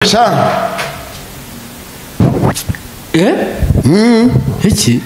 Sha. Iki?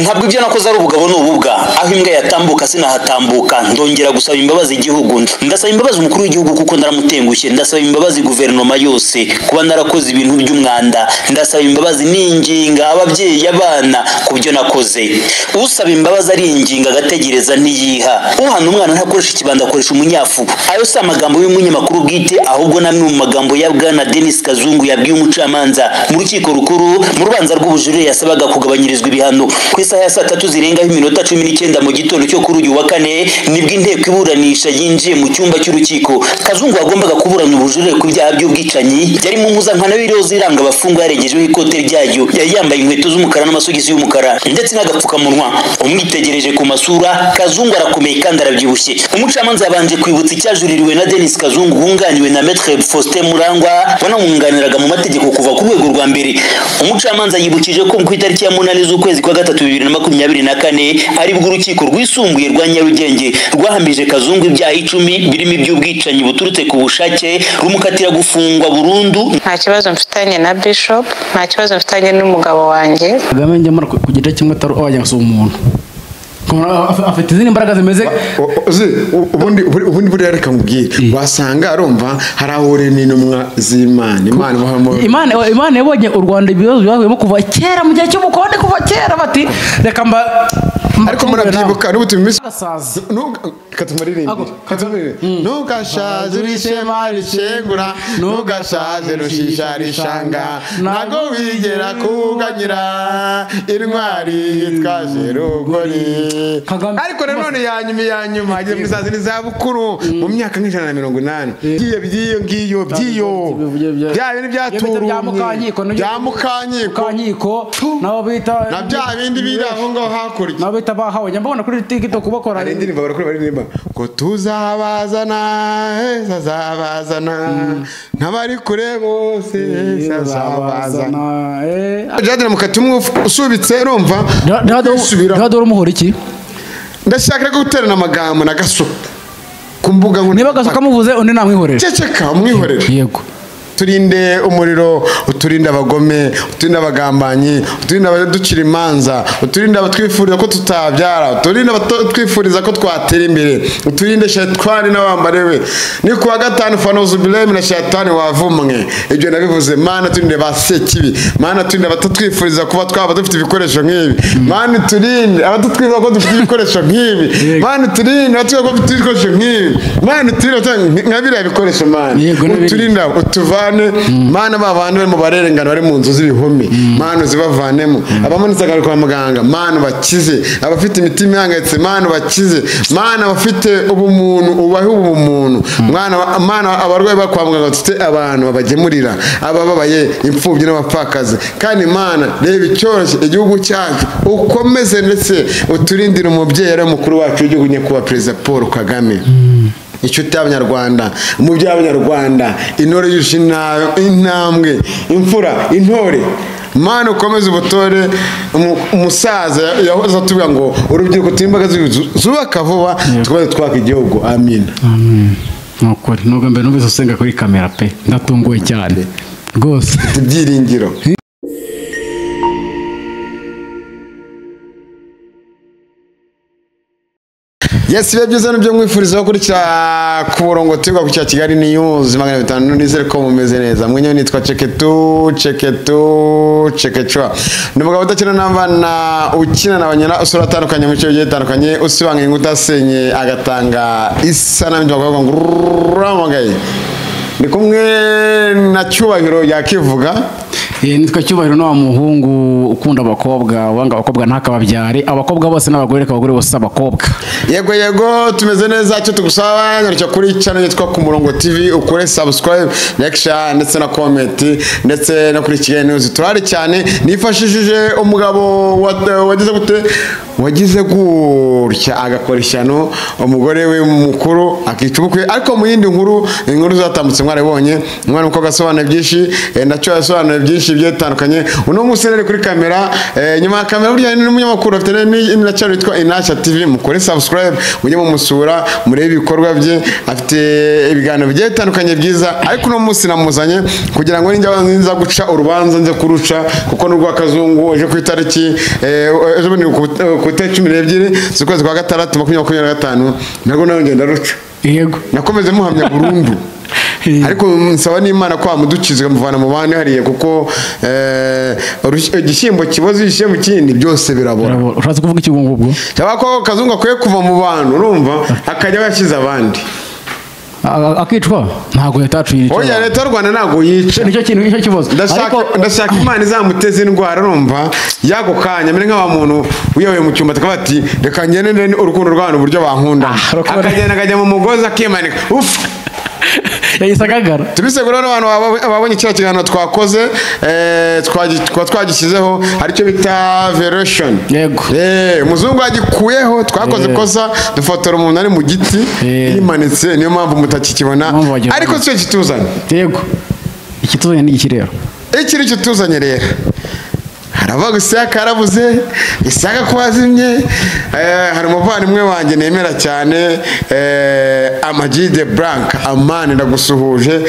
Ntabwo ibyo nakoze ari ubugabo n'ububwa, aho imbwa yatambuka sinahatambuka. Ndongera gusaba imbabazi igihugu, ndasaba imbabazi umukuru w'igihugu kuko naramutengushye, ndasaba imbabazi guverinoma yose kuba narakoze ibintu by'umwanda, ndasaba imbabazi n'inginga ababyeyi abana ku byo nakoze. Usaba imbabazi aringinga agategereza ntiyiha. Uhana umwana ntakoresha ikibanda, akoresha umunyafu. Ayo si amagambo y'umunyamakuru bwite, ahubwo namwe mu magambo ya Bwana Denis Kazungu yabwiye umucamanza mu rukiko rukuru mu rubanza rw'ubujurire yasabaga kugabanyirizwa ibihano. Ku isaha ya saa tatu zirengaho iminota 19 mu gitondo cyo kuri uyu wa kane, nibwo inteko iburanisha yinjiye mu cyumba cy'urukiko. Kazungu wagombaga kuburana ubujurire ku byaha by'ubwicanyi yari mu mpuzankano y'iroza iranga abafungwa, yarengejeho ikote ryayo, yari yambaye inkweto z'umukara n'amasogisi y'umukara ndetse n'agapfukamunwa. Umwitegereje ku masura, Kazungu arakomeye kandi arabyibushye. Umucamanza yabanje kwibutsa icyajuririwe na Denis Kazungu wunganiwe na Maître Faustin Murangwa wanamwunganiraga mu mategeko kuva ku rwego rwa mbere. Umucamanza yibukije ko ku itariki ya 8 z'ukwezi kwa gatatu 2024 aribwo urukiko rwisumbuye rwa Nyarugenge rwahambije Kazungu ibyaha 10 birimo iby'ubwicanyi buturutse ku bushake, rumukatira gufungwa burundu. Nta kibazo mfitanye na Bishop, nta kibazo mfitanye n'umugabo wanjye. Kagame njye ku gice kimwe atari wajya gusoma umuntu afite izindi mbaraga zimeze. Ubundi buriya reka nkubwire, wasanga arumva hari aho uri n'intumwa z'Imana. Imana yabonye u Rwanda ibibazo byavuyemo kuva kera mu gihe cy'ubukonde, kuva kera bati reka mba. Ariko murabyibuka n'ubu tubimisi katumuririmbire. Ntugashaje urishema rishengura, ntugashaje rushisha rishanga, ntago wigera kuganyira intwari yitwaje rugori. Ariko nanone yanyuma ageze muri za zindi zabukuru mu myaka nk'180 byiyo ngiyo byiyo bya bintu byaturumye bya Mukanyiko nabo bita na bya bindi biri aho ngaho hakurya nabo bita bahawe. Njya mbona kuri TikTok bakora hari indirimbo barakora baririmba ngo tuzabazana heza ntabari kure bose azabazana. Jadira mukatumwe usubitse urumva ndadora umuhora iki. Ndashaka guterana amagambo na Gasuku ku mbuga ngo niba Gasuku amuvuze undi namwihorera. Ceceka umwihorere. Yego. Turinde umuriro, uturinde abagome, uturinde abagambanyi, uturinde abaducira imanza, uturinde abatwifuriza ko tutabyara, uturinde abatwifuriza ko twatera imbere, uturinde shetani n'abambare we. Ni kuwa gatanu fanozu bilemi na shetani wavumwe. Ibyo nabivuze. Mana turinde ba sekibi, Mana turinde abatatwifuriza kuba twaba dufite ibikoresho nk'ibi, Mana turinde abatatwifuriza ko dufite ibikoresho nk'ibi, Mana turinde abatwifuriza ko dufite ibikoresho nk'ibi, Mana turinde nka biriya bikoresho. Mana uturinde utuvane. Mana ba bantu bari mu barerengana bari mu nzu z'ibihumi, Mana zibavanemo. Abamanitse kwa muganga, Mana bakize. Abafite imitima ihangayitse, Mana bakize. Mana abafite ubumuntu ubahe ubumuntu. Mana abarwayi ba kwa muganga bafite abantu babagemurira, abababaye imfubyi n'abapfakazi. Kandi Mana reba icyoroshye igihugu cyacu ukomeze ndetse uturindire umubyeyi ari mukuru wacu w'igihugu nyakubahwa Perezida Paul Kagame. Inshuti y'Abanyarwanda, umubyeyi w'Abanyarwanda, intore yuje intambwe, imfura, intore. Mana ukomeze ubutore. Umusaza yahoze atubwira ngo urubyiruko timbaga zubaka vuba tukomeze twaka igihugu. Amina. Amen. Nukuri nubwo mbere numvise usenga kuri kamera pe ndatunguwe cyane rwose. Ibyiringiro. Yes, biba byiza nibyo mwifuriza gukurikira ku murongo tugwa ku cya Kigali News 500. Nizere ko mumeze neza. Mwenyewe nitwa Cheketu Cheketu Chekechwa. Ni umugabo udakina n'abana, ukina n'abanyana usura atandukanye mu bice bigiye bitandukanye, usibanga inkuta asenye agatanga isa n'abandi bavuga ngo ramagaye. Ni kumwe na Cyubahiro yakivuga. Nitwa Cyubahiro no muhungu ukunda abakobwa, wanga abakobwa ntakababyare, abakobwa bose n'abagore reka abagore bose abakobwa. Yego yego tumeze neza. Cyo tugusaba nyaricyo kuri channel yitwa Ku Murongo TV, ukore subscribe, like, share ndetse na comment ndetse no kuri Kigali News. Turari cyane nifashishije umugabo wagize gute wagize gutya agakora ishyano umugore we mukuru akica ubukwe. Ariko mu yindi nkuru, inkuru zatambutse mwarabonye, umwana w'umukobwa asobanura byinshi, nacyo yasobanuye byinshi. byinshi bigiye bitandukanye. Uno munsi rero kuri kamera, nyuma ya kamera burya ni n'umunyamakuru afite na channel yitwa Inasha TV, mukore subscribe mujye mumusura murebe ibikorwa bye, afite ibiganiro bigiye bitandukanye byiza. Ariko uno munsi namuzanye kugira ngo ninjya nza guca urubanza nze kuruca, kuko n'urwa Kazungu ejo ku itariki ejo bundi ku itariki 12 z'ukwezi kwa gatandatu 2025 nabwo nawe ngenda ruca. Yego. Nakomeze muhamya burundu. Ariko nsaba n'Imana ko amudukiza muvana mu bandi hariye, kuko igishyimbo kiboze igishyimbo kindi byose birabora. Ushatse kuvuga iki ubwo? Cyaba ko Kazungu akwiye kuva mu bantu, urumva akajya yashyize abandi. Akicwa ntago yatacu yica. Oya, leta y'u Rwanda ntago yica. Nicyo kintu nicyo kibazo. Ndashaka Imana izamuteze indwara, urumva yako kanya mere nk'aba muntu wiyoye mu cyumba akaba ati reka ngende urukundo rw'abantu uburyo bankunda, akagenda akajya mu mugozi akimanika. Uff. Yayisagagara. Tubisegura n'abantu babonye kiriya kiganiro twakoze, twagishyizeho aricyo bita version. Yego. Umuzungu agikuyeho, twakoze ikosa dufotora umuntu ari mu giti yimanitse, niyo mpamvu mutakikibona. Ariko cyo kituzanye. Yego. Ikituzanye ni iki rero? Iki ni kituzanye rero. Haravuga Isaka yarabuze, Isaka ko wazimye. Hari umuvandimwe wanjye nemera cyane, Amagide Blank Amani, ndagusuhuje.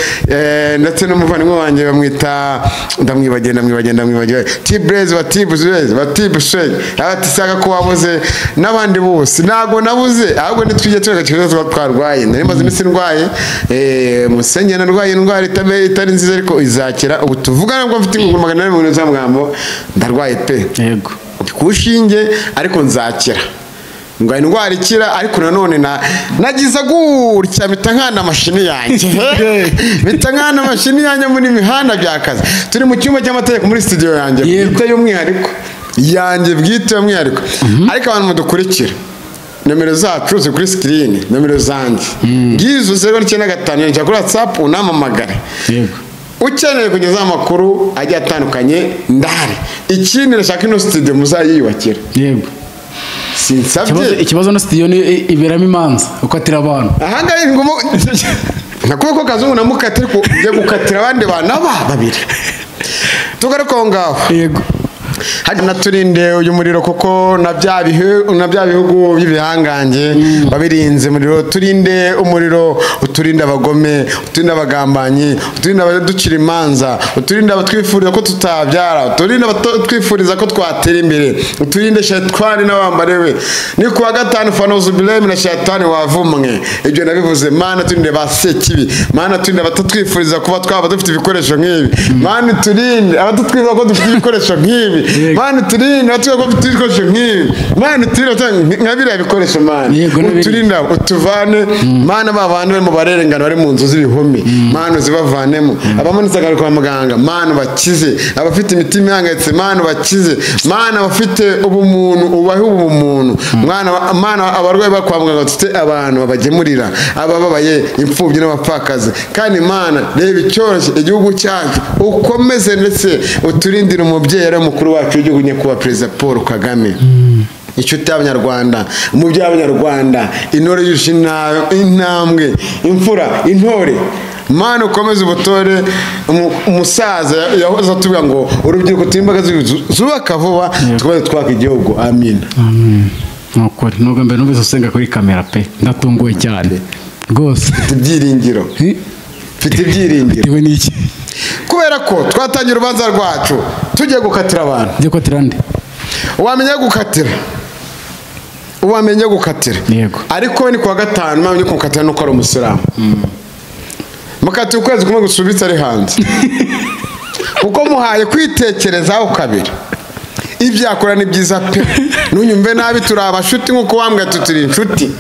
Ndetse n'umuvandimwe wanjye bamwita ndamwibagiye Tibrez wa Tibrez wa Tibushe, ati Isaka ko wabuze n'abandi bose. Ntago nabuze, ahubwo nitwijye tureka kibazo twarwaye. Nari maze iminsi ndwaye, musenye narwaye indwara itari nziza ariko izakira. Ubu tuvugana ngo mfite ingurube 400 z'amagambo, ndarwaye pe. Yego. Kushinge ariko nzakira. Ngo indwara ikira, ariko nanone nagize gutya mpita nkanda mashini yanjye. Mpita nkanda mashini yanjye muri mihanda byakaze. Turi mu cyumba cy'amategeko muri studio yanjye bwite y'umwihariko. Yanjye bwite y'umwihariko. Ariko abantu mudukurikira, nomero zacu ziri kuri screen, nomero zanjye. Ngizo 095 njya kuri WhatsApp unamamagare. Yego. Ukeneye kugeza amakuru agiye atandukanye ndahari. Ikindi ndashaka ino studio muzayiyubakira. Yego. Sinsabye. Ikibazo no studio ni iberamo imanza ukatira abantu. Aha ngaha ingumo nakuba ko Kazungu namukatira ko ngiye gukatira abandi bantu aba babiri. Tugaruka aho ngaho. Yego. Hadi naturinde uyu muriro, kuko na bya bihugu by'ibihangange babirinze umuriro. Turinde umuriro, uturinde abagome, uturinde abagambanyi, uturinde abaducira imanza, uturinde abatwifuriza ko tutabyara, uturinde abatwifuriza ko twatera imbere, uturinde shetani n'abambare we. Ni kuwa gatanu fanuzu bilemi na shetani wavumwe. Ibyo nabivuze. Mana turinde ba sekibi, Mana turinde abatatwifuriza kuba twaba dufite ibikoresho nk'ibi, Mana turinde abatatwifuriza ko dufite ibikoresho nk'ibi, Mana turinde abatwifuriza ko dufite ibikoresho nk'ibi, Mana turinde nka biriya bikoresho. Mana uturinde utuvane, Mana ba bantu bari mu barerengana bari mu nzu z'ibihumi, Mana uzibavanemo. Abamanitse akari kwa muganga, Mana bakize. Abafite imitima ihangayitse, Mana bakize. Mana abafite ubumuntu ubahe ubumuntu. Mana abarwayi bari kwa muganga bafite abantu babagemurira, abababaye, imfubyi n'abapfakazi. Kandi Mana reba icyoroshye igihugu cyacu, ukomeze ndetse uturindire umubyeyi ari mukuru wacu w'igihugu nyakubahwa Perezida Paul Kagame. Inshuti y'Abanyarwanda, umubyeyi w'Abanyarwanda, intore yuje intambwe, imfura, intore. Mana ukomeze ubutore. Umusaza yahoze atubwira ngo urubyiruko turi imbaga zubaka vuba, twese twaka igihugu. Amina. Amen. Nukuri nubwo mbere numvise usenga kuri kamera pe, ndatunguwe cyane rwose. Mfite ibyiringiro. Mfite ibyiringiro. Bitewe n'iki? Kubera ko twatangira urubanza rwacu tugiye gukatira abantu. Ngiye gukatira nde? Wamenya gukatira. Wamenya gukatira. Yego. Ariko ni kuwa gatanu mpamye gukatira nuko ari umusilamu. Mukati ukwezi kumwe gusubitse ari hanze. Kuko muhaye kwitekerezaho kabiri. Ibyakora ni byiza pe. Nunyumve nabi turi abashuti nkuko wambwa tutiri inshuti.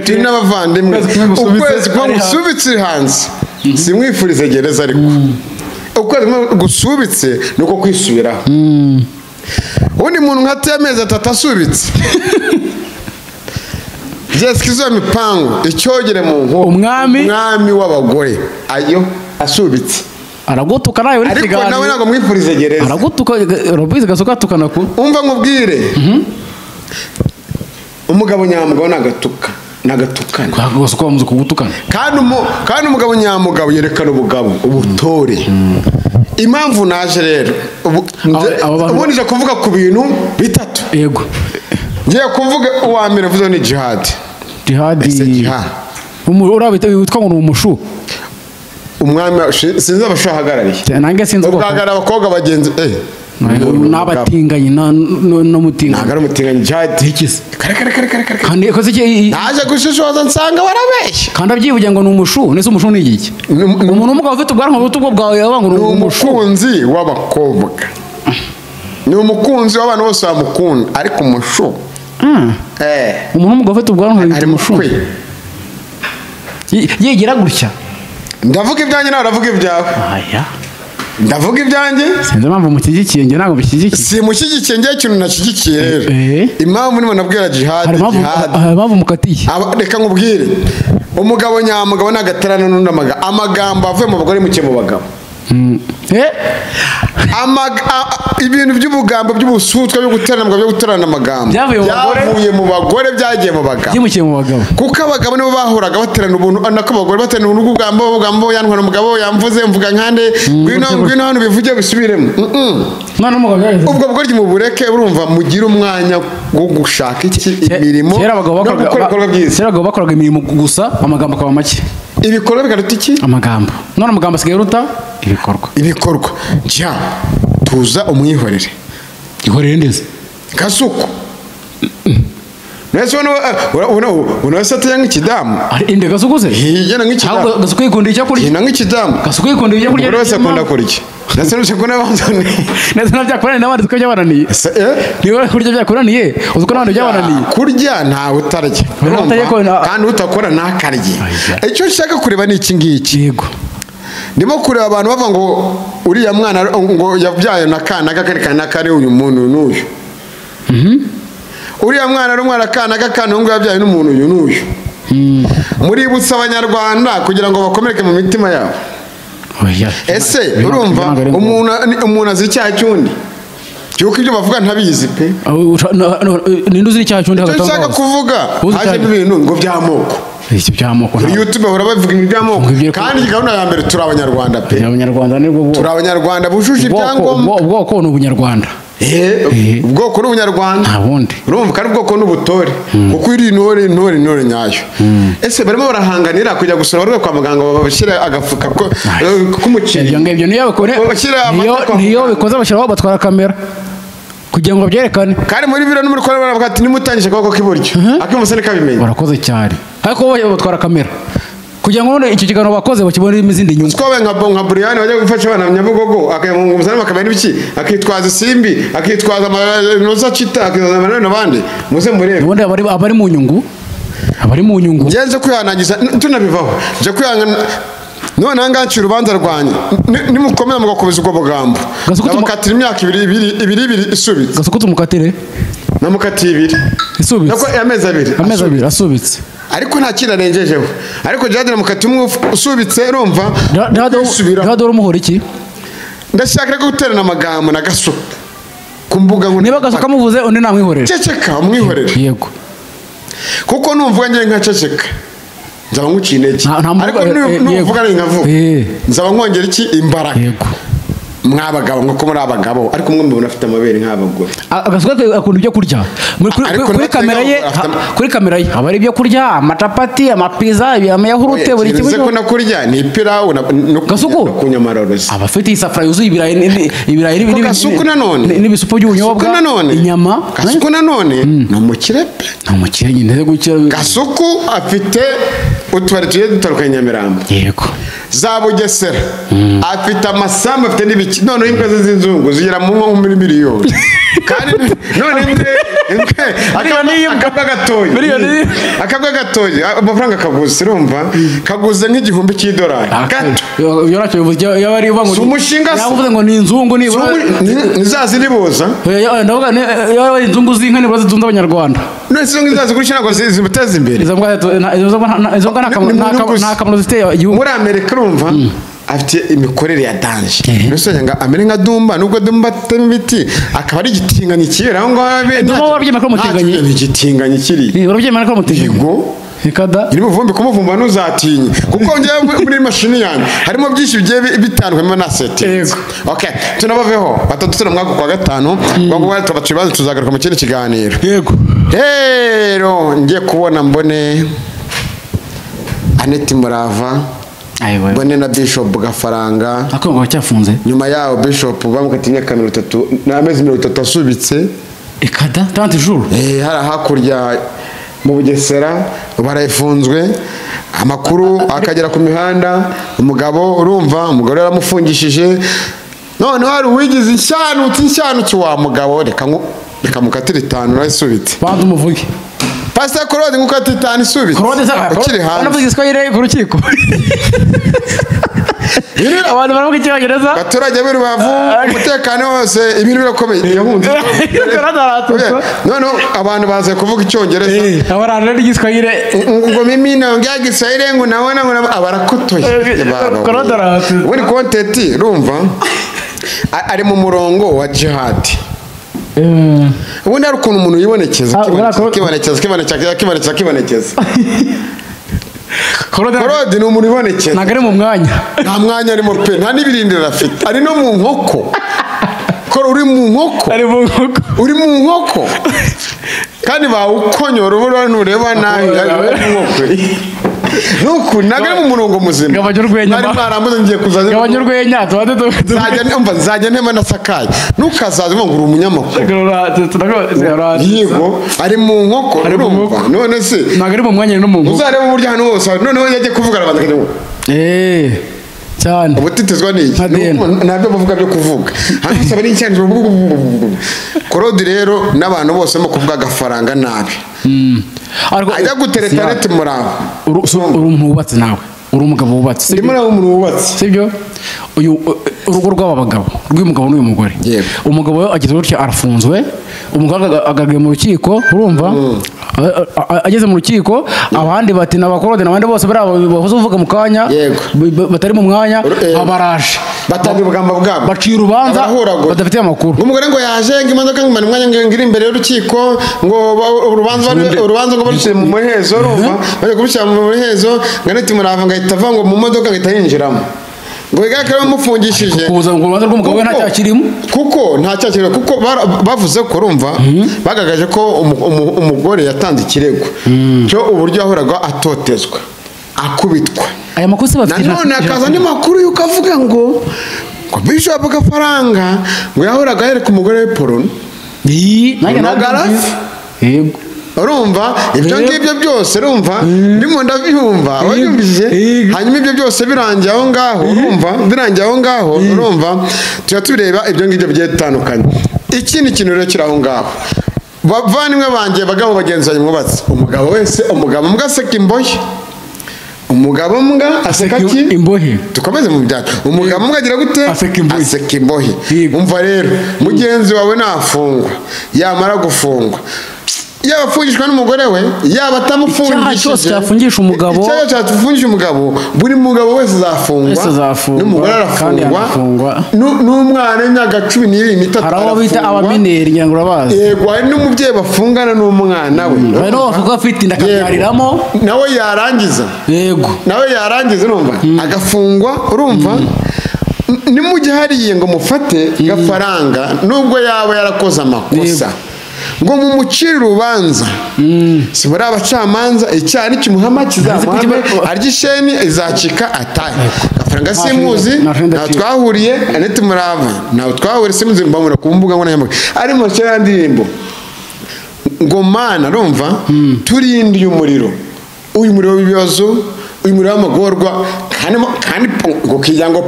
Turi n'abavandimwe. Ukwezi kumwe gusubitse hanze. Simwifurize gereza ariko. Ukwezi kumwe gusubitse nuko kwisubiraho. Undi muntu nkateye amezi atatu asubitse. Jessica mipango icyogere mu nko umwami w'abagore ayo asubitse aragutuka nawe uri kiganiro, ariko nawe ntabwo mwifurize gereza, aragutuka Robize gasoka tukana ku umva nkubwire. Umugabo nyamugabo nagatuka nagatukana gasoka muzi kugutukana, kandi umugabo nyamugabo yerekana ubugabo ubutore. Impamvu naje rero ubu nje kuvuga ku bintu bitatu. Yego. Ngiye kuvuga uwa mbere mvuze ni jihad. Jihad. Ese jihad. Urabita witwa ngo ni umushu. Umwami sinzi abashahagarariye. Nange sinzi ubwo. Ubwagara abakobwa bagenzi n'abatinganyi no mutinganyi. Ntabwo ari umutinganyi jihad. Ikise. Kare kare kare kare kare. Kandi koze iki naje gushishoza nsanga barabeshya. Kandi abyivuge ngo ni umushu, nese umushu ni iki? Umuntu umugabo ufite ubwanwa buto ubwo bwawe yaba ngo ni umushu. Umukunzi w'abakobwa. Ni umukunzi w'abantu bose bamukunda ariko umushu. Umuntu umugabo ufite ubwanwa ari umushu. Yigira gutya. Ndavuga ibyanjye nawe uravuga ibyawe. Aya. Ndavuga ibyanjye. Sinzi impamvu mushyigikiye njye ntabwo bishyigikiye. Si mushyigikiye njye ikintu nashyigikiye rero. Impamvu nimo nabwira jihad. Hari impamvu mukatiye. Reka nkubwire. Umugabo nyamugabo nagaterana n'undi amagambo avuye mu bagore muke mu bagabo. Ibintu by'ubugambo by'ubusutwa byo guterana byo guterana amagambo byavuye mu bagore byagiye mu bagabo. Byimukiye mu bagabo. Kuko abagabo nibo bahoraga baterana ubuntu nako abagore baterana ubuntu bw'ubugambo bugambo yantwara umugabo yamvuze mvuga nkande ngwino ngwino hano bivuge bisubiremo. None umugabo ubwo bugoryi mu bureke urumva mugira umwanya wo gushaka iki imirimo. Kera abagabo bakoraga imirimo gusa amagambo akaba make. Ibikorwa bikaruta iki? Amagambo. None amagambo asigaye aruta ibikorwa. Ibikorwa. Jya tuza umwihorere. Ihorere ndeze. Kasuku. Nese ubona se ateye nk'ikidamu. Ari inde Gasuku se? Yigena nk'ikidamu. Ahubwo Gasuku yikunda icyo kurya. Yigena nk'ikidamu. Gasuku yikunda ibyo kurya. Buri wese akunda kurya. Nese nuse ko n'abandi. Nese nabyakuraniye n'abandi uko byabananiye. Niba kurya byakuraniye uzi ko n'abandi byabananiye. Kurya ntawe utarya. Kandi utakora ntakarye. Icyo nshaka kureba ni iki ngiki. Yego. Ndimo kureba abantu bava ngo uriya mwana ngo yabyaye na kana kari kana kari uyu muntu n'uyu. Uriya mwana ari umwana kana kana ngo yabyaye n'umuntu uyu n'uyu. Muributsa abanyarwanda kugira ngo bakomereke mu mitima yabo. Ese urumva umuntu azi icyaha cy'undi cyuko ibyo bavuga ntabizi pe. Ninde uzi icyaha cy'undi hagati aho? Nshaka kuvuga haje ibintu ngo by'amoko. Iki by'amoko ntabwo. YouTube bahora bavuga ibintu by'amoko kandi gahunda ya mbere turi abanyarwanda pe. Abanyarwanda nibwo bwoko. Turi abanyarwanda bujuje ibyangombwa. Ubwoko ni ubunyarwanda. Ubwoko ni ubunyarwanda. Nta bundi. Urumva kandi ubwoko ni ubutore. Kuko iri intore intore intore nyayo. Ese barimo barahanganira kujya gusura abarwayi kwa muganga babashyira agafuka k'umuceri. Ibyo ngibyo niyo bakore. Niyo bikoze bashyiraho batwara kamera. Kugira ngo byerekane. Kandi muri biro no muri kora baravuga ati nimutangije akaboko k'iburyo. Ak'ibumoso ntikabimenya. Barakoze cyane. Ariko bo batwara kamera. Kugira ngo none icyo kiganiro bakoze bakibone izindi nyungu. Twabaye nka Brian wajya gufasha abana Nyabugogo akayamunga umusana bakamenya n'ibiki akitwaza isimbi akitwaza amanoza cita akitwaza amanone n'abandi muze murebe. Ubundi abari mu nyungu abari mu nyungu. Ngenze kwihanangiza tunabivaho. Je kwihangana none ahangaha urubanza rwanjye nimukomeza mugakomeza ubwo bugambo nabakatira imyaka ibiri isubitse. Gasuku tumukatire namukatiye ibiri isubitse nako amezi abiri amezi abiri asubitse ariko nta kintu arengejeho ariko Jihad namukatiye umwe usubitse urumva Jihad urumuhora iki? Ndashaka guterana amagambo na Gasuku ku mbuga nkoranyambaga. Niba Gasuku amuvuze undi namwihorere. Ceceka umwihorere. Yego. Kuko numvuga ngiye nkaceceka nzaba nkuciye intege ariko nuvuga ari nkavuga nzaba nkongera iki imbaraga. Yego. Mwabagabo nkuko muri abagabo ariko umwe mubona afite amabere nk'abagore. Agasuka akunda ibyo kurya. Kuri kamera ye kuri kamera ye aba ari ibyo kurya amacapati amapiza amayahurute buri kimwe. Ko nakurya ni ipirawu no kunyamarorozi. Aba afite isafuriya yuzuye ibirayi ibirayi n'ibindi. Gasuku nanone n'ibisupu by'ubunyobwa inyama. Gasuku nanone ni umukire pe. Ni umukire nyine gukira. Gasuku afite utubari tugiye dutandukanye Nyamirambo. Yego. Za Bugesera afite amasambu afite n'ibiki none imbwa ze z'inzungu zigera mu muri miliyoni kandi none imbwa akabwa gatoya akabwa gatoya amafaranga kaguze urumva kaguze nk'igihumbi cy'idolari gato yoracyo bivuze yaba ari uvuga ngo umushinga se yavuze ngo ni inzungu nibura nizazi niboza ndavuga yaba ari inzungu z'inka nibura zitunze abanyarwanda none izo ngizo zigurisha ntabwo zimuteza imbere izo mbwa nta kamaro zifite igihugu muri Amerika urumva afite imikorere ya danger. Nusenya nga amere nka Dumba nubwo Dumba atema ibiti akaba ari igitinganyi kibera aho ngaho abe. Dumba warabyemera ko mutinganyi? Ni igitinganyi kiri. Ni warabyemera ko mutinganyi? Yego. Ikada Nyir'umuvumbi kumuvumba ntuzatinye, kuko njyewe muri mashini yanjye harimo byinshi bigiye bitandukanye na settings. Okay, tunabaveho batatu tuna mwaka kwa gatanu ngo tubacibaze, tuzagaruka mu kindi kiganiro. Yego. Rero ngiye kubona mbone Annette Murava, mbone na Bishop Gafaranga. Akongo cyafunze. Nyuma yaho Bishop bamukatiye imyaka 30 n'amezi 30 asubitse. Ikada 30 jours. Hari hakurya mu Bugesera barayifunzwe, amakuru akagera ku mihanda, umugabo urumva umugore yaramufungishije. None hari uwigize inshanutsi wa mugabo, reka mukatire 5 narasubitse. Bantu umuvuge. Pastor Claude ngukatire 5 isubitse. Claude ukiri hanze. Anavuze Igiswahili ku rukiko. Abantu baravuga Icyongereza. Abaturage b'i Rubavu umutekano wose ibintu birakomeye. Yahunze. None abantu baze kuvuga Icyongereza. Abarana n'Igiswahili. Ngo mimi naongea Kiswahili ngo naona ngo abarakotoye. Muri content urumva ari mu murongo wa jihad. Ubundi ari ukuntu umuntu yibonekeza kibonekeza. Claude ni umuntu ibonekeza. Ntabwo ari mu mwanya. Nta mwanya arimo pe, nta n'ibirindiro afite. Ari no mu nkoko. Kora uri mu nkoko. Ari mu nkoko. Uri mu nkoko. Kandi bawukonyora ubura nureba nabi ari mu nkoko. Nuko ntabwo ari mu murongo muzima. Gabanya urwenya. Nari mwarambuze ngiye kuzaza. Gabanya urwenya tubanze nzajya ntema nasakaye. Nukazaza ngo uri umunyamakuru. Yego, ari mu nkoko. None se ntabwo ari mu mwanya no mu nkoko. Uzareba uburyo hano hose noneho yagiye kuvuga abantu akajya ngo cyane. Ubutitizwa n'iki? Ntabyo bavuga byo kuvuga. Hano saba n'icyanjye. Claude rero n'abantu bose mu kuvuga Gafaranga nabi. Ajya gutereta Annette Murava. Uri umuntu wubatse nawe. Uri umugabo wubatse. Ndimo nawe umuntu wubatse. Sibyo? Uyu urugo rw'aba bagabo, rw'umugabo n'uyu mugore. Umugabo ageze gutya arafunzwe, umugabo agagiye mu rukiko, urumva? Ageze mu rukiko, abandi bati n'abakorode n'abandi bose bari bahoze uvuga mu kanya batari mu mwanya, abaraje. Batanga ubugamba bwabo. Baciye urubanza badafite amakuru. Umugore ngo yaje ngo imodoka ngo umwanya ngo iri imbere y'urukiko ngo urubanza ngo barushyire mu muhezo, urumva? Bajya kurushyira mu muhezo, ngo Annette Murava ngo ahita ava ngo mu modoka ngo ahita yinjiramo. Ngo bigaragare bamufungishije. Kuza ngo urubanza rw'umugabo we nta cyaha kirimo. Kuko nta cyaha kirimo, kuko bavuze ko urumva bagaragaje ko umugore yatanze ikirego cyo uburyo yahoraga atotezwa akubitwa. Aya makosa bafite. Nanone akaza andi makuru yuko avuga ngo Bishop Gafaranga ngo yahoraga yereka umugore we porno. Yego. Urumva ibyo ngibyo byose urumva ndimo ndabyumva wabyumvise. Hanyuma ibyo byose birangiye aho ngaho urumva birangiye aho ngaho urumva tuya tureba ibyo ngibyo bigiye bitandukanye. Ikindi kintu rero kiri aho ngaho, bavandimwe banjye bagabo bagenzi banjye mwubatse, umugabo wese umugabo mbwa aseka imbohe. Umugabo mbwa aseka ki? Imbohe. Dukomeze mu byacu. Umugabo mbwa agira gute? Aseka imbohe. Umva rero mugenzi wawe nafungwa, yamara gufungwa, yaba afungishwa n'umugore we, yaba atamufungishije, icyaha cyose cyafungisha umugabo, icyaha cyafungisha umugabo, buri mugabo wese azafungwa, n'umugore arafungwa, n'umwana w'imyaka 12 hari abo bita abamineri ngira ngo urabazi. Yego, hari n'umubyeyi bafungana n'umwana we. Hari n'uwo bavuga afite inda akabyariramo, nawe yarangiza. Yego, nawe yarangiza urumva agafungwa, urumva nimujye hariye ngo mufate Gafaranga nubwo yaba yarakoze amakosa ngo mumucire urubanza. Si muri abacamanza icyaha nikimuhama kizamuhame, arya isheni izacika atahe. Gafaranga simuzi, ntaho twahuriye, Annette Murava ntaho twahuriye, simuzi, mbamura ku mbuga nkoranyambaga ari mu kera ndirimbo ngo mana urumva turinde umuriro, uyu muriro w'ibibazo, uyu muriro w'amagorwa, kandi ngo kijya ngo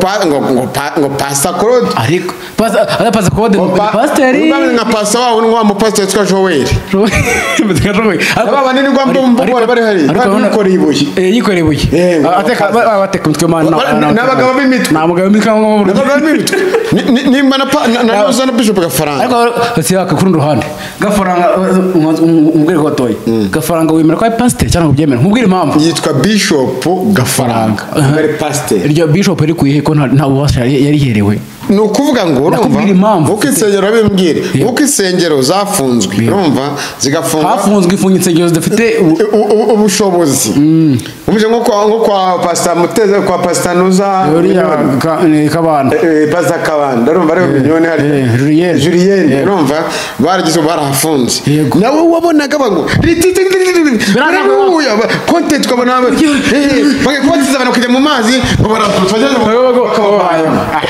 ngo Pastor Claude, ariko Pastor Claude ni pasiteri nka pastor wawe ni wa mupasiteri witwa Joel. Aba banini rwa mbona bari hari yikoreye ibuye. Yikoreye ibuye ateka bateka umutwe mana n'abagabo b'imitwe, n'abagabo b'imitwe nimba na na Bishop Gafaranga. Ariko siyaka kuri ruhande Gafaranga umubwire ko batoye Gafaranga wemera ko ari pasiteri cyangwa ubyemera nkubwire impamvu. Yitwa Bishop Gafaranga ari pasiteri. Iryo Bishop iri kuyihe ko nta bubasha yariherewe. Ni ukuvuga ngo urumva uko insengero bimbwire, uko insengero zafunzwe, urumva zigafungwa, hafunzwe ifunga insengero zidafite ubushobozi. Umuje nko kwa Pastor Muteze, kwa Pastor Nuza Kabanda, Pastor Kabanda, urumva ari miliyoni hari Julienne, urumva baragize barahafunze. Nawe wabonaga bango content twabona bagakubatiza abantu kujya mu mazi ngo baratufasha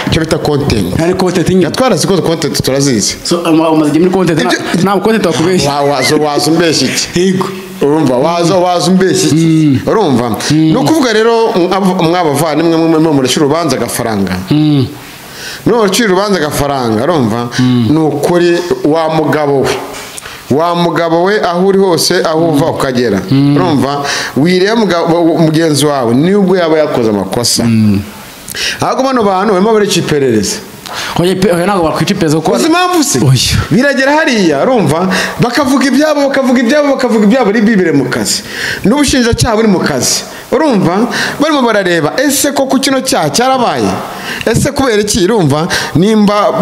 icyo bita content. Hari content nyinshi. Yatwara siko content turazizi. So umaze muri content nta content wakubeshya. Wazo umbeshya iki? Yego. Urumva wazo umbeshya iki? Urumva. No kuvuga rero mwabavandimwe mwe murashira urubanza Gafaranga. No urashira urubanza Gafaranga, urumva? Ni ukuri wa mugabo we. Wa mugabo we aho uri hose aho uva ukagera. Urumva wireba mugenzi wawe nubwo yaba yakoze amakosa. Ahubwo bano bantu barimo barica iperereza. Oya ntabwo bakwica iperereza kuko uzi impamvu se biragera hariya, urumva bakavuga ibyabo bakavuga ibyabo bakavuga ibyabo, bibire mu kazi n'ubushinjacyaha buri mu kazi, urumva barimo barareba ese koko kino cyaha cyarabaye, ese kubera iki, urumva nimba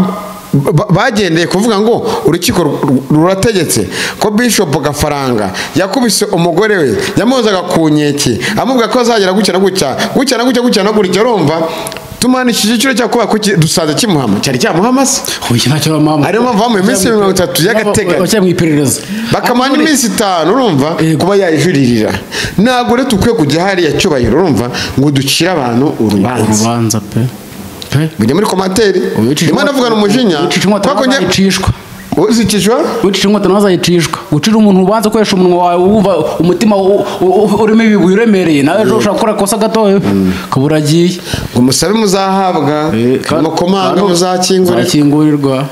bagendeye kuvuga ngo urukiko rurategetse ko Bishop Gafaranga yakubise umugore we yamuhozaga ku nkeke amubwira ko azagera gutya na gutya gutya na gutya gutya na gutya, urumva tumanishije igiciro cya kuba dusanze kimuhama cyari cyamuhama se. Oya ntacyo mama. Ariyo mpamvu bamuha iminsi 30 y'agateganyo bacya mu iperereza bakamana iminsi 5, urumva kuba yayijuririra. Ntabwo rero tukwiye kujya hariya Cyubahiro, urumva ngo ducire abantu urubanza pe. Mujye muri commentaire ndimo ndavugana umujinya twakongera uzicishwa ucica inkota nawe azayicishwa. Gucira umuntu ubanza ukoresha umunwa wawe wumva umutima urimo ibibuye uremereye, nawe ejo ushobora gukora ikosa gatoya ukaba uragiye. Ngo musabe muzahabwa, mukomanga muzakingurirwa.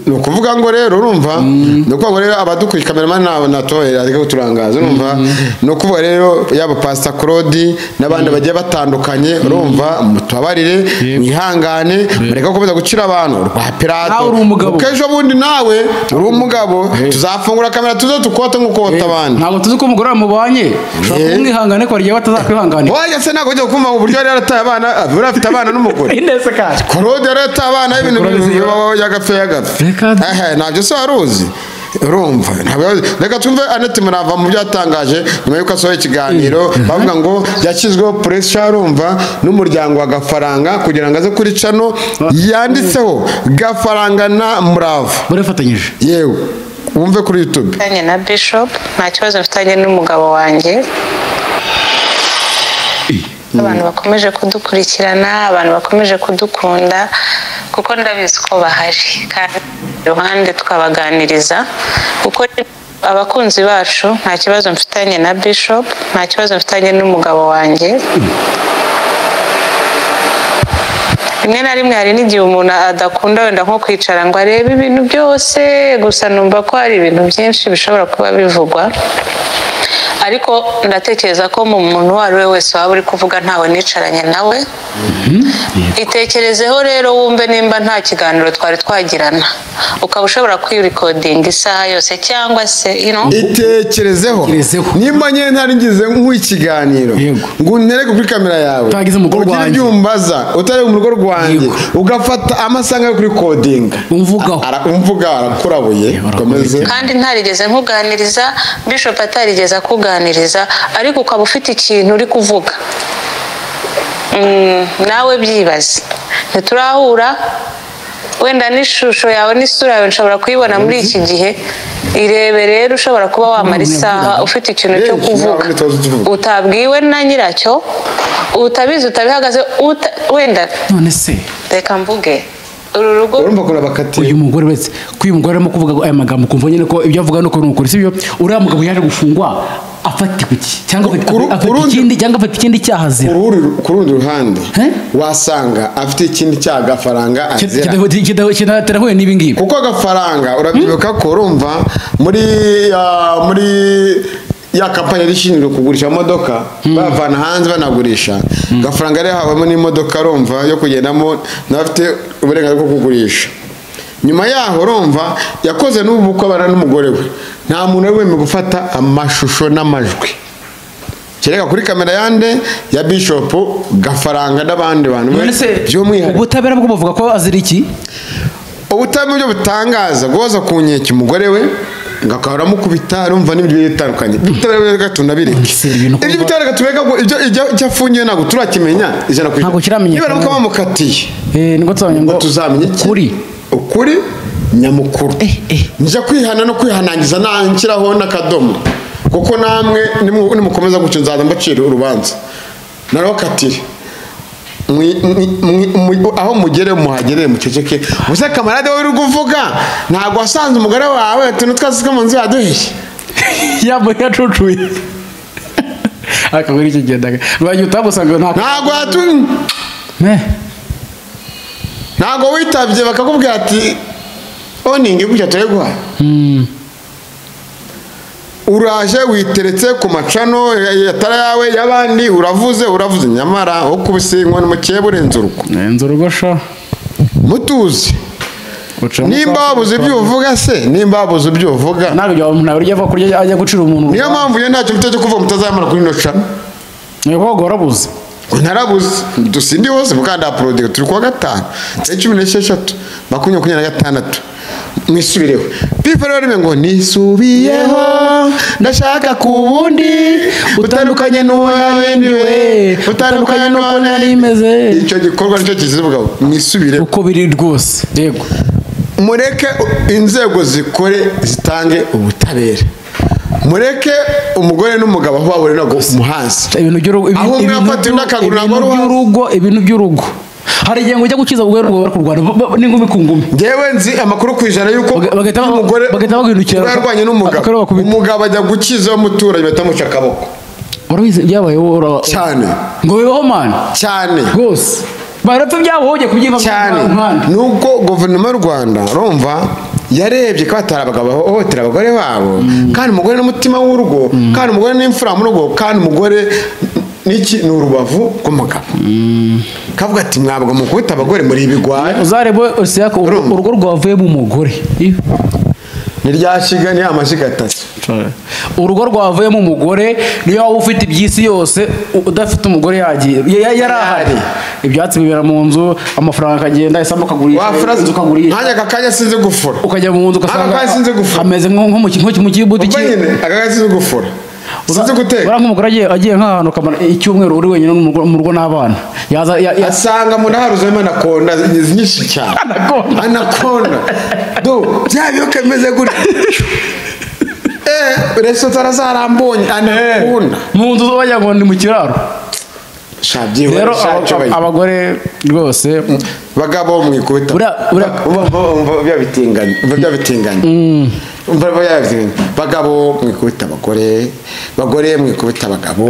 Ni ukuvuga ngo rero urumva, ni ukuvuga ngo rero abadukuriye cameraman nabo natohera ariko turangaza, urumva ni ukuvuga rero yaba Pastor Claude n'abandi bagiye batandukanye, urumva mutubabarire mwihangane mureke gukomeza gucira abantu rwa Pilato. Kuko bundi nawe uri umugabo tuzafungura kamera tuze tukote nkuko abandi. Ntabwo tuzi ko umugore mubanye ushobora kumwihangane ko ariye batazakwihanganira. Oya se ntabwo ujya kumva uburyo yari yarataye abana, afite abana n'umugore. Claude yari yarataye abana ibintu yagapfe yagapfe. Ntabyo se waruzi, urumva. Reka twumve Annette Murava mu byo yatangaje nyuma y'uko asohoye ikiganiro bavuga ngo yashyizweho pressure, urumva, n'umuryango wa Gafaranga kugira ngo aze kuri channel yanditseho Gafaranga na Murava barafatanyije. Yewe wumve kuri YouTube. Mfitanye na Bishop nta kibazo mfitanye n'umugabo wanjye. Abantu bakomeje kudukurikirana, abantu bakomeje kudukunda kuko ndabizi ko bahari kandi iruhande twabaganiriza kuko abakunzi bacu nta kibazo mfitanye na Bishop, nta kibazo mfitanye n'umugabo wanjye. Rimwe na rimwe hari n'igihe umuntu adakunda wenda nko kwicara ngo arebe ibintu byose, gusa numva ko hari ibintu byinshi bishobora kuba bivugwa, ariko ndatekereza ko mu muntu uwo ari we wese waba uri kuvuga ntawe nicaranye nawe. Itekerezeho rero wumve nimba nta kiganiro twari twagirana, ukaba ushobora kwirikodinga isaha yose cyangwa se itekerezeho nimba nyine ntarigize nk'ikiganiro ngo untereke kuri kamera yawe ugira ibyo umbaza utari mu rugo rwanjye ugafata amasaha yo kurikodinga umvuga arakurabuye. Kandi ntarigeze nkuganiriza, Bishop atarigeze akuganiriza, ariko ukaba ufite ikintu uri kuvuga nawe byibaze. Ntiturahura wenda n'ishusho yawe n'isura yawe nshobora kuyibona muri iki gihe, irebe rero ushobora kuba wamara isaha ufite ikintu cyo kuvuga utabwiwe na nyiracyo, utabizi, utabihagaze, wenda none se reka mvuge uru rugo. Uyu mugore wese ko uyu mugore arimo kuvuga aya magambo kumva nyine ko ibyo avuga nuko nukuri sibyo. Uriya mugabo yaje gufungwa afata iki cyangwa afata ikindi cyangwa afata ikindi cyaha azira. Ku rundi ruhande wasanga afite ikindi cyaha Gafaranga azira kidaterahuye n'ibi ngibi, kuko Gafaranga urabyibuka ko urumva muri ya kampani ishinzwe kugurisha imodoka bavana hanze banagurisha, Gafaranga yari yahabamo n'imodoka urumva yo kugendamo n'afite uburenganzira bwo kugurisha. Nyuma yaho urumva yakoze n'ubukwe abana n'umugore we, nta muntu wari wemewe gufata amashusho n'amajwi. Kereka kuri kamera yande ya Bishop Gafaranga n'abandi bantu by'umwihariko. Ubutabera bwo buvuga ko azira iki? Ubutabera byo butangaza goza ku nkeke umugore we ngakahora mukubita arumva n'ibyo bitandukanye. Ubutabera gatunda bireke. Ibyo butabera gatubeka ibyo icyo afungiye ntabwo turakimenya 100%. Ntabwo kiramenyekana. Niba bamukatiye. Nibwo tuzamenya ngo tuzamenye ukuri nyamukuru. Nje kwihana no kwihanangiza nanshyiraho n'akadomo. Kuko namwe nimukomeza gutyo nzaza mbacira urubanza. Narabakatire. Aho mugere muhagerere muceceke. Uze kamarade wowe uri kuvuga ntabwo wasanze umugore wawe utuntu twose mu nzu yaduheye. Yambo yacucuye. Akagori iki gendaga. Rwagiye utagusanga ntabwo atu ntabwo witabye bakakubwira ati oningi gutya tureguha. Uraje witeretse ku macano yatara yawe yabandi uravuze nyamara ukubise inkoni mukeye burenze urugo. Nenze urugo sha. Mutuzi. Nimba wabuze ibyo uvuga se, nimba wabuze ibyo uvuga. Ntabwo umuntu ajya kurya ajya gucira umuntu. Niyo mpamvu yo ntacyo mfite cyo kuvuga mutazamara kuri ino cano. Niyo warabuze. Narabuze. Dusindi hose mukanda upload turi kuwa gatanu. 16 26 mwisubireho. Pifa rero ngo nisubiyeho ndashaka kubundi utandukanye n'uwo utandukanye n'uko nari meze. Icyo gikorwa nicyo kizivuga mwisubire uko biri rwose. Yego mureke inzego zikore zitange ubutabera. Mureke umugore n'umugabo aho babure no muhanzi. Ibintu by'urugo ibintu by'urugo hari igihe ngo ujya gukiza ubwo rwo kurwana n'ingumi ku ngumi. Ngewe nzi amakuru ku ijana yuko umugore bagahita baguhindukira yarwanye n'umugabo, umugabo ajya gukiza umuturage batamuca akaboko. Urabizi byabaye cyane ngo bibaho man cyane rwose barapfa byabaho kubyimba cyane. Nubwo guverinoma y'u Rwanda urumva yarebye ko batara abagabo bahohotera abagore babo, kandi umugore n'umutima w'urugo, kandi umugore n'imfura mu rugo, kandi umugore niki ni urubavu rw'umugabo. Kavuga ati mwabwo mukubita abagore muri ibigwari. Uzarebe usiyako urugo rwavuye mu mugore. Ni ryashiga ni amashiga atatu. Urugo rwavuye mu mugore niyo waba ufite ibyisi yose udafite umugore yagiye yarahari. Ibyatsi bibera mu nzu, amafaranga akagenda, isambu akagurisha, inzu ukagurisha. Nanjye aka kanya sinzi gufura. Ukajya mu nzu ugasanga hameze nko mu kibuti cye. Aka kanya sinzi gufura. Sinzi guteka. Bara nk'umugore agiye nk'ahantu kamara icyumweru uri wenyine mu rugo n'abana. Yaza asanga mu naharuzemo anakonda nyinshi cyane. Anakonda. Do bya biyoka bimeze gutya. Reso tarazarambonye anakunda. Mu nzu bajya ngo ni mu kiraro. Rero abagore rwose bagabo mwikubita. Umva bitinganye, umva bitinganye. Umva bitinganye. Bagabo mwikubita abagore, bagore mwikubita abagabo,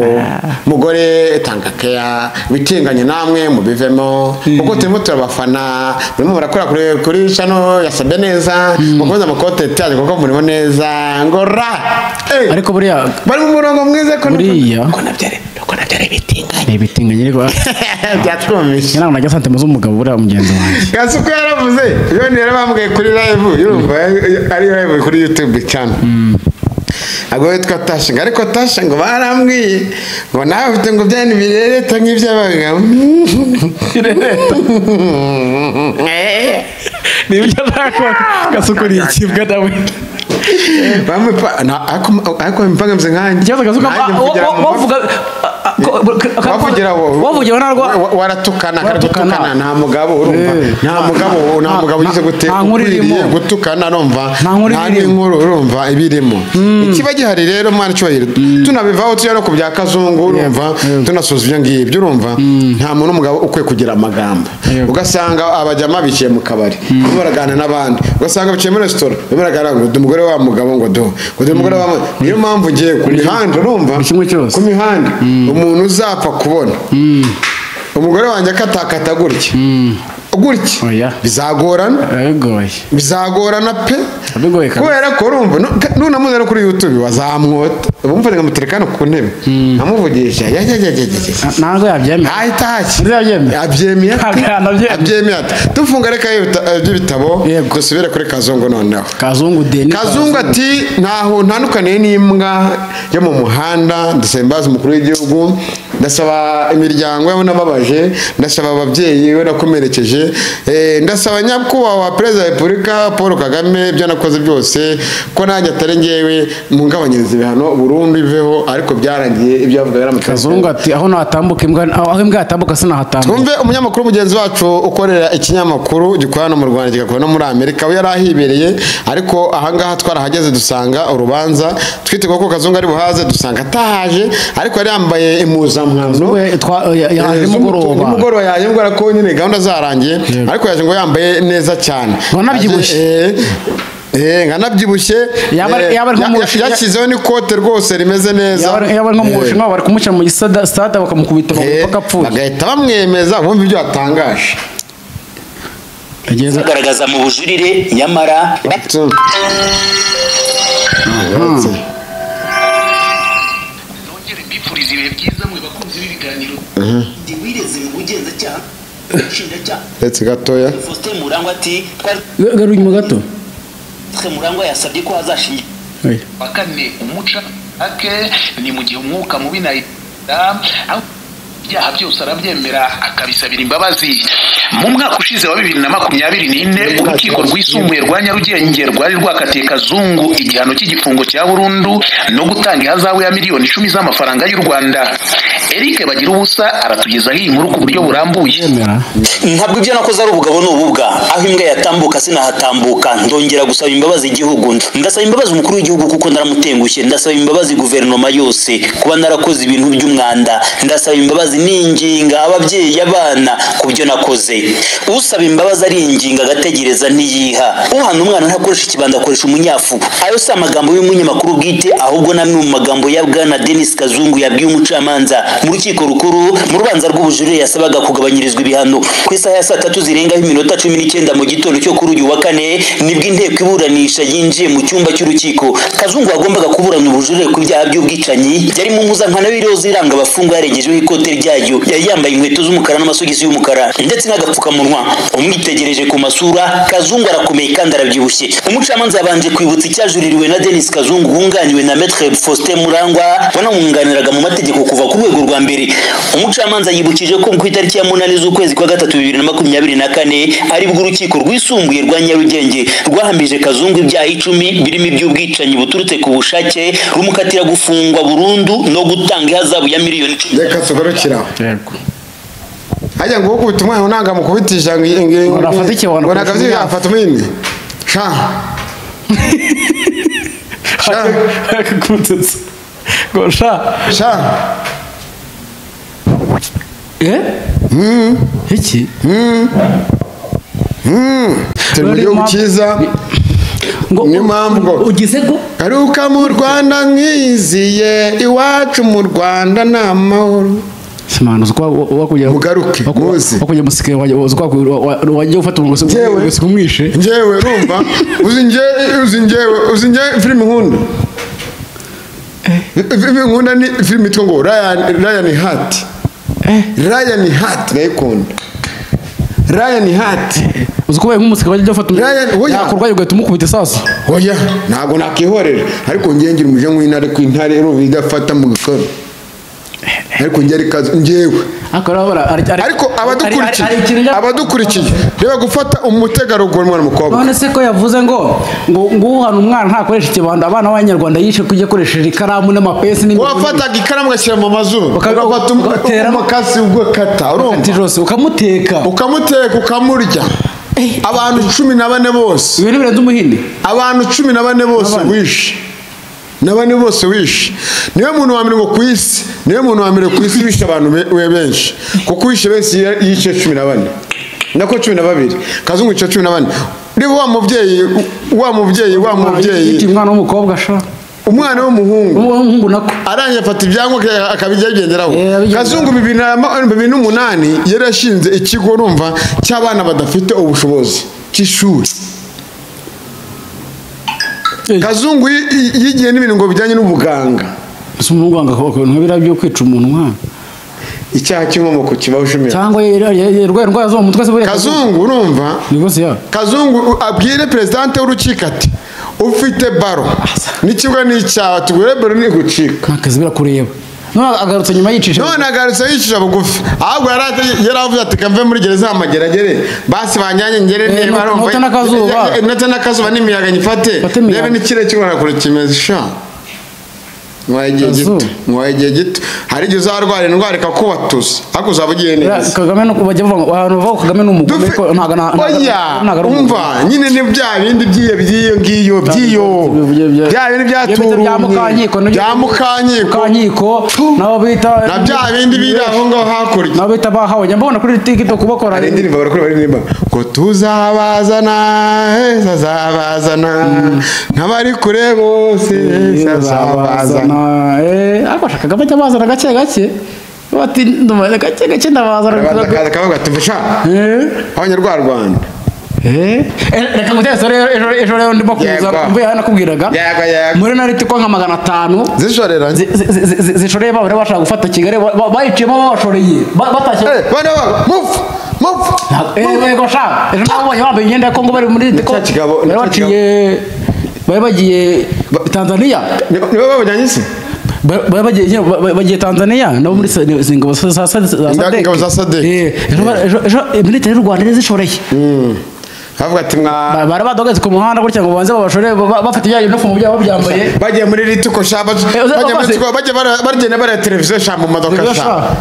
mugore tanga care, bitinganye namwe mubivemo. Kuko turimo turabafana, murimo murakora kuri channel ya Sabe neza, mukomeza amakote yanyu kuko murimo neza. Ngo ra. Ariko buriya bari mu murongo mwiza ko nabyare bitinganye. Bitinganye ariko byatwumvishe. Ntabwo najya sante z'umugabo buriya mugenzi wanjye. Gasuku yaravuze, iyo ni yarabambwiye kuri live, yumva ari live kuri YouTube cyane. Ago yitwa Tasha, ariko Tasha ngo barambwiye ngo nawe ufite ngo byane birereta nk'iby'abagabo. Birereta. Nibyo nako Gasuku ni ikibwa nawe. Bamwe na ako mpanga mze nkanjye. Ikibazo Gasuku wavuga wavugira narwo waratukana karatukana nta mugabo urumva nta mugabo nta mugabo ugize gute ukwiriye gutukana urumva nta n'inkuru urumva ibirimo ikiba gihari rero mwana cyubahiro tunabivaho tujya no ku bya kazungu urumva tunasoza ibyo ngibyo urumva nta muntu umugabo ukwiye kugira amagambo ugasanga abajyama bikiye mu kabari baragana n'abandi ugasanga bikiye muri restaurant baragana ngo umugore wa mugabo ngo do ngo umugore wa niyo mpamvu ngiye ku mihanda urumva ku mihanda umuntu uzapfa kubona umugore wanjye akatakata gutya Gutya bizagorana, bizagorana pe, kubera ko urumva nunamuze no kuri YouTube bazamwota bumva ngo muterekane ku ntebe amuvugisha ntabwo yabyemera, ahita haki abyemeye ati tufunga reka by'ibitabo dusubire kuri Kazungu. Noneho Kazungu Deni, Kazungu ati ntaho ntandukaniye n'imbwa yo mu muhanda, ndasaba imbabazi umukuru w'igihugu, ndasaba imiryango yabo nababaje, ndasaba ababyeyi we nakomerekeje, ndasaba nyakubahwa Perezida wa Repubulika Paul Kagame ibyo nakoze byose ko nanjye atari ngewe mungabanyiriza ibihano burundu iveho, ariko byarangiye ibyo yavugaga yaramutse. Kazungu ati aho natambuka imbwa, aho imbwa yatambuka sinahatambuka. Twumve umunyamakuru mugenzi wacu ukorera ikinyamakuru gikorera no mu Rwanda kigakora no muri Amerika, we yari ahibereye, ariko ahangaha twarahageze dusanga urubanza twiteguye ko Kazungu ari buhaze, dusanga atahaje, ariko yari yambaye impuzankano yaje nimugoroba, yaje ngo ko nyine gahunda zarangiye, ariko yaje ngo yambaye neza cyane, nkanabyibushye, nkanabyibushye, yashyizeho n'ikote rwose rimeze neza, yaba nko mu Bushinwa bari kumushyira mu stade bakamukubita bagapfuye, bagahita bamwemeza. Bumva ibyo yatangaje agaragaza mu bujurire, nyamara nongere mbifuriza ibihe byiza mwe bakunzi b'ibiganiro wireze mu bugenzacyaha nshinjacyaha ndetse gatoya. Faustin Murangwa ati garu inyuma gato, Murangwa yasabye ko hazashingira wa kane umuca ake ni mu gihe umwuka mubi na ibyaha byose arabyemera akabisabira imbabazi. Mu mwaka ushize wa 2024 urukiko rwisumbuye rwa Nyarugenge rwari rwakatiye Kazungu igihano cy'igifungo cya burundu no gutanga ihazabu ya miliyoni 10 z'amafaranga y'u Rwanda. Eric Bagira ubusa aratugezaho iyi nkuru ku buryo burambuye. Ntabwo ibyo nakoze ari ubugabo n'ububwa, aho imbwa yatambuka sinahatambuka, ndongera gusaba imbabazi igihugu, ndasaba imbabazi umukuru w'igihugu kuko ndaramutengushye, ndasaba imbabazi guverinoma yose kuba narakoze ibintu by'umwanda, ndasaba imbabazi ninginga ababyeyi abana ku byo nakoze. Usaba imbabazi aringinga agategereza ntiyiha, uhana umwana ntakoresha ikibanda akoresha umunyafu. Ayo si amagambo y'umunyamakuru bwite, ahubwo namwe mu magambo ya Bwana Denis Kazungu yabwiye umucamanza mu rukiko rukuru mu rubanza rw'ubujurire yasabaga kugabanyirizwa ibihano. Ku isaha ya 3:19 zirengaho iminota 19 mu gitondo cyo kuri uyu wa kane nibwo inteko iburanisha yinjiye mu cyumba cy'urukiko. Kazungu wagombaga kuburana ubujurire ku byaha by'ubwicanyi yari mu mpuzankano y'iroza iranga abafungwa, yarengejeho ikote ryayo, yari yambaye inkweto z'umukara n'amasogisi y'umukara ndetse n'agapfukamunwa. Umwitegereje ku masura, Kazungu arakomeye kandi arabyibushye. Umucamanza yabanje kwibutsa icyajuririwe na Denis Kazungu wunganiwe na Maître Faustin Murangwa wanamwunganiraga mu mategeko kuva ku rwego rwa mbere. Umucamanza yibukije ko ku itariki ya 8 z'ukwezi kwa 3 2024 aribwo urukiko rwisumbuye rwa Nyarugenge rwahamije Kazungu ibyaha 10 birimo iby'ubwicanyi buturutse ku bushake, rumukatira gufungwa burundu no gutanga ihazabu ya miliyoni 10. Reka tugarukira hajya ngo ukubita umwana unanga mukubitisha ngo afate ikibano, ngo nagavye afata umwini sha sha akakutsetsa ngo sha sha iki turi mu gihugu cyiza, niyo mpamvu ngo ugize ngo garuka mu Rwanda mwiziye iwacu mu Rwanda ni amahoro. Simana uzwa mugaruke muzi wakujya musike uzwa wajya ufata umugozi kumwishe njyewe urumva uzi nje filime nkunda, filime nkunda ni filime yitwa ngo Ryan Hart. Ryan Hart ndayikunda. Ryan Hart uzi ko nk'umusike wajya ufata yakurwaye ugahita umukubita isasu. Oya ntabwo nakihorera, ariko ngiye ngira umuje nk'intare ku intare urumva idafata mu gikoro, ariko njye arikaze njyewe. Ariko abadukurikiye reba gufata umutegarugori umwana mukobwa. None se ko yavuze ngo uhana umwana ntakoresha ikibando, abana b'abanyarwanda yishe kujya akoresheje ikaramu n'amapesi n'ibindi. Wafataga ikaramu ugashyira mu mazuru, ugafata umukasi ugakata, urumva ukamuteka ukamurya. Abantu 14 bose, ibintu birenze umuhinde, abantu 14 bose wishe, n'abandi bose wishe. Niwe muntu wa mbere ngo ku isi, niwe muntu wa mbere ku isi wishe abantu benshi, kuko wishe benshi yishe 14 nako 12, Kazungu yica 14. Niba wa mubyeyi umwana w'umukobwa sha, umwana w'umuhungu nako Arangije afata ibyangombwa akabijya bigenderaho. Kazungu 2008 yari yashinze ikigo urumva cy'abana badafite ubushobozi cy'ishuri. Kazungu yigiye n'ibintu ngo bijyanye n'ubuganga. Si umuganga koko ntibira byo kwica umuntu nka icyaha cy'inkomoko kibaho ushumira. Cyangwa yerwa indwara zo mu mutwe se buriya. Kazungu urumva? Niko se ya. Kazungu abwire presidente w'urukiko ati ufite baro n'ikibuga n'icyaha tugure baro ni gucika. Nakazi birakureba. None agarutse nyuma yicisha. None agarutse yicisha bugufi. Ahubwo yaravuze ati kamve muri gereza amageragere basi banjyanye ngere niba arumva. Nota n'akazuba n'imiyaga nyifate. Rebe n'ikire cy'ubona kure kimeze sha. Mwaye igihe gito hari igihe uzarwara indwara ikakubatuza ariko uzaba ugiye neza. Kagame no bajya bavuga ahantu bavuga Kagame ni umugome ko ntago ntago umva nyine ni bya bindi byiye byiyo ngiyo byiyo bya bindi byaturumye bya Mukanyiko nabo bita na bya bindi biri aho ngaho hakurya nabo bita bahawe njya mbona kuri TikTok bakora hari indirimbo barakora baririmba ngo tuzabazana heza zabazana nk'abari kure bose zabazana. Ariko ashaka Kagame ajya bazana gake gake bati ndumva gake gake ndabazana akavuga ati mfasha abanyarwanda. Reka ngutese rero ejo rero ndimo kuza mvuye hano nakubwiraga muri nariti ko nka 500 zishorera zishoreye babare bashaka gufata Kigali bayiciyemo babashoreye batashye bana move move yego sha ejo nabonye bambaye imyenda ya Kongo bari muri ritiko bari bagiye Tanzania nibo babajyanye se bari bagiye Tanzania nabo muri ingabo za SADC ingabo za SADC ejo military y'u Rwanda zishoreye bavuga ati mwa bara badogeze ku muhanda gutya ngo banze babashore bafite ibyayo no mu byabo byambaye bagiye muri ritiko sha bagiye muri ritiko bagiye baragenda bara televiziyo sha mu modoka sha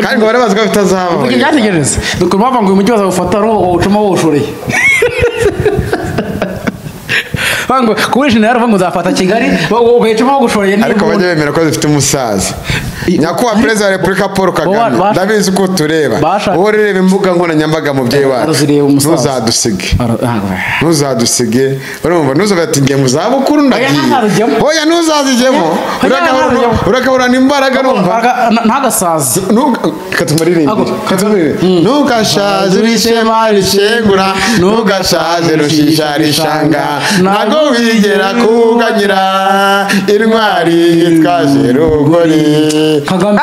kandi ngo barabaza ko bitazaba byategereze nuko bava ngo umujyi bazawufata ro ucuma woshoreye bango kuri general vango zafata Kigali ugahitamo bagushoreye. Ariko bajye bemera ko zifite umusaza. Nyakubahwa Perezida wa Repubulika Paul Kagame ndabizi ko tureba wowe reba imbuga nkoranyambaga mubyeyi wacu ntuzadusige ntuzadusige urumva ntuzabe ati ngiye mu zabukuru ndagiye oya ntuzazijyemo uragahorana imbaraga urumva ntagasaze katumuririmbire ntugashaze urishema rishengura ntugashaze rushisha rishanga ntago wigera kuganyira intwari yitwaje rugori.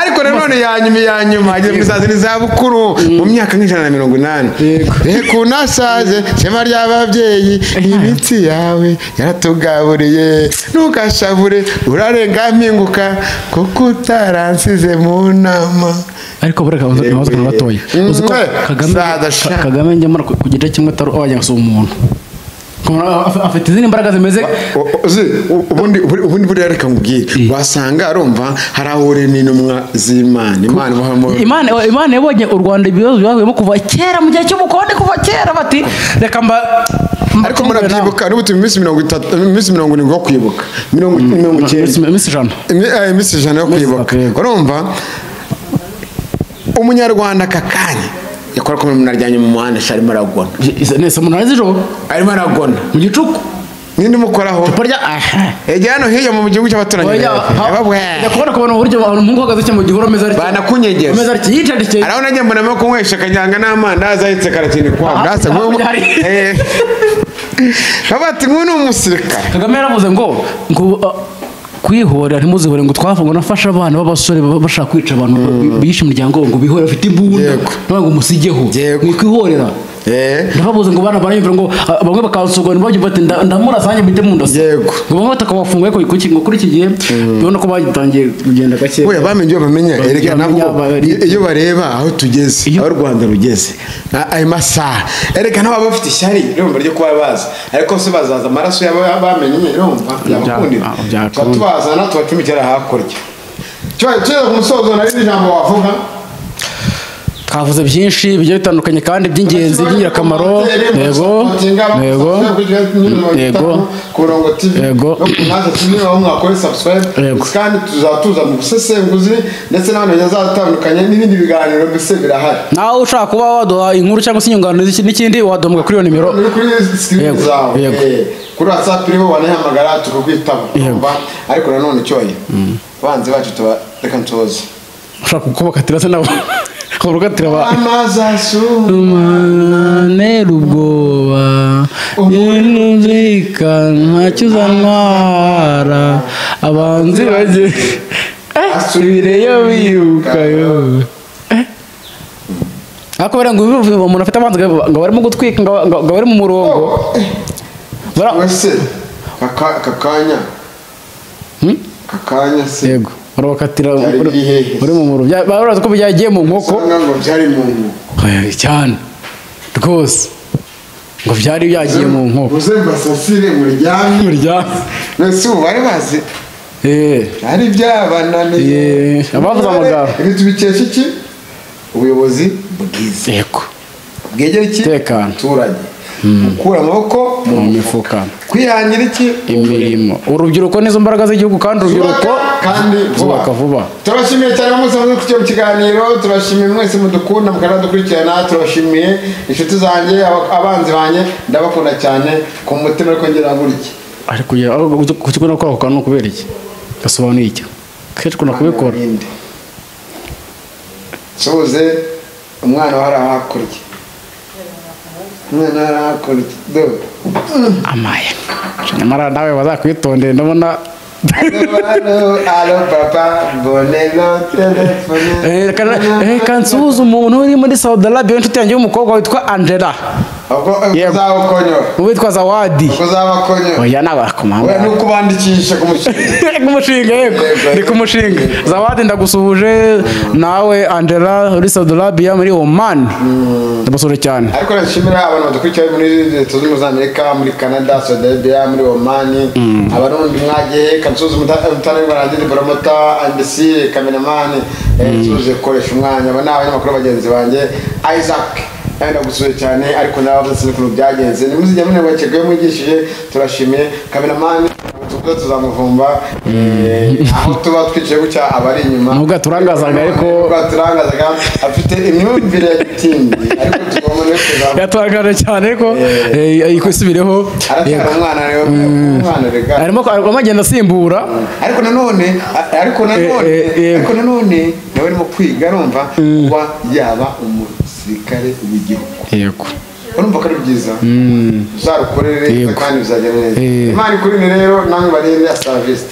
Ariko nanone yanyuma ageze mu sazi n'izabukuru mu myaka 180 reka unasaze shema ry'ababyeyi imitsi yawe yaratugaburiye ntugashavure urarenga mpinguka kuko utaransize mu nama. Ariko bureka umaze batoya uzi ko Kagame njya mara ku gice kimwe atari wajya gusoma umuntu afite izindi mbaraga zimeze ubundi buriya reka nkubwire wasanga arumva hari aho uri n'intumwa z'Imana Imana yabonye u Rwanda ibibazo byavuyemo kuva kera mu gihe cy'ubukoloni kuva kera bati reka mba. Ariko murabyibuka n'ubu turi iminsi 30 iminsi 70 yo kwibuka 90 iminsi 100 iminsi 100 yo kwibuka urumva umunyarwanda kakanye yakora ko umuntu aryamye mu muhanda arimo aragona nese umuntu arize ijoro arimo aragona mu gicuku ninde umukoraho ejya hano hirya mu gihugu cy'abaturanyi ndakubona kubona uburyo umuhungu uhagaze mu gihuru ameze atya banakunyegeza ameze atya yicarikiye araho nagiye mbonamo kunywesha akanyanga n'amandazi ahetse karakini kwa ndase bati nk'uyu ni umusirikare. Kagame yaravuze ngo kwihorera ntimuzihore ngo twavuga nafasha abana b'abasore bashaka kwica abantu bishe imiryango ngo bihore bafite imbunda ngo musigeho mwikwihorera ndababuze ngo bana barayumvira ngo bamwe bakansugana babyumva ati ndamurasa nanjye mpite mundasa yego ngo bamwe batakabafunga ariko kuri iki gihe ubona ko bagitangiye kugenda gake. Oya bamenye iyo bamenya erega nabo iyo bareba aho tugeze aho u Rwanda rugeze ayo masaha erega nabo bafite ishyari irumva ryo kuba bazi ariko se bazaza amaraso yabo bamenye irumva byabakundira tubazana tubacumikira hakurya tugeze ku musozo nari ijambo wavuga. Twavuze byinshi bigiye bitandukanye kandi by'ingenzi by'ingirakamaro. Yego yego yego Kurongo TV yego aho mwakora subscribe kandi tuzatuza mu busesenguzi ndetse n'abantu bazatandukanye n'ibindi biganiro mbese birahari. Nawe ushaka kuba waduha inkuru cyangwa se inyunganizi n'ikindi waduhamagara kuri iyo nimero kuri screen zawe kuri WhatsApp iriho wanahamagara tukakwitaba. Ariko nanone cyoye Abanzi bacu tuba reka nsoze. Ushaka kubakatira se nabo urukatira ba Amazi ntera ubwoba inuzika ntacyo uzantwara abanzi bajye asubireyo biruka yo. Ariko bariya ngo umuntu afite abanzi ngo barimo gutwika ngo bari mu murongo. Wese kakanya kakanya se. Yego. Barabakatira uri mu murongo. Barazi ko byagiye mu nkoko. Ngo byari mu nkoko. Cyane. Rwose. Ngo byari byagiye mu nkoko. Uze mbasasire muryamye. Nese ubu bari bazi. Byari byabananiye. Abavuze amagambo. Ibi tubikesha iki? Ubuyobozi bwiza. Yego. Bwegera iki? Tekano. Abaturage. Gukura amaboko mu mifuka. Kwihangira iki? Imirimo. Urubyiruko nizo mbaraga z'igihugu kandi urubyiruko kandi zubaka vuba. Turabashimiye cyane mwese muze kujya mu kiganiro, turabashimiye mwese mudukunda mukanadukurikirana, turabashimiye inshuti zanjye, abanzi banjye, ndabakunda cyane ku mutima ariko ngira ngo iki. Ariko kukikunda gukora ako kantu kubera iki? Gasobanuye iki? Kenshi ukunda kubikora. Suze umwana wari hakurya. Umwana wari hakurya. Do. Amaye. Nyamara nawe bazakwitondera ndabona. Allo papa, bonelo telefone. Kansuhuza umuntu uri muri Saudi Arabia inshuti yanjye y'umukobwa witwa Angela. Witwa Zawadi. Oya nabakomanga. Oya nukubandikisha ku mushinga. Ku mushinga yego. Ni ku mushinga. Zawadi ndagusuhuje nawe Angela uri Saudi Arabia muri Oman. Ndabasuhuje cyane. Ariko nashimira abantu badukurikiye muri Leta Zunze Ubumwe za Amerika, muri Canada, Saudi Arabia, muri Oman, abarundi mwagiye kansuhuza umutare barangije promota ambisi cameraman nsuhuje koresha umwanya aba n'abanyamakuru bagenzi banjye Isaac ndagusuye cyane ariko nabavuze sinzi ukuntu byagenze nimuzijya munebakirwe mwigishije turashimiye cameraman tuvuze tuzamuvumba aho tuba twicaye gutya abari inyuma nubwo turangazaga ariko turangazaga afite imyumvire ya gitindi ariko tugomba no kuzamura yatwangaje cyane ariko yikusubireho aracyari umwana rero umwana rega arimo agenda asimbura ariko nanone nawe arimo kwiga arumva kuba yaba umusirikare w'igihugu. Yego. Urumva ko ari byiza uzarukorere kandi bizagenda neza. Imana ikurinde rero namwe barinde ya service.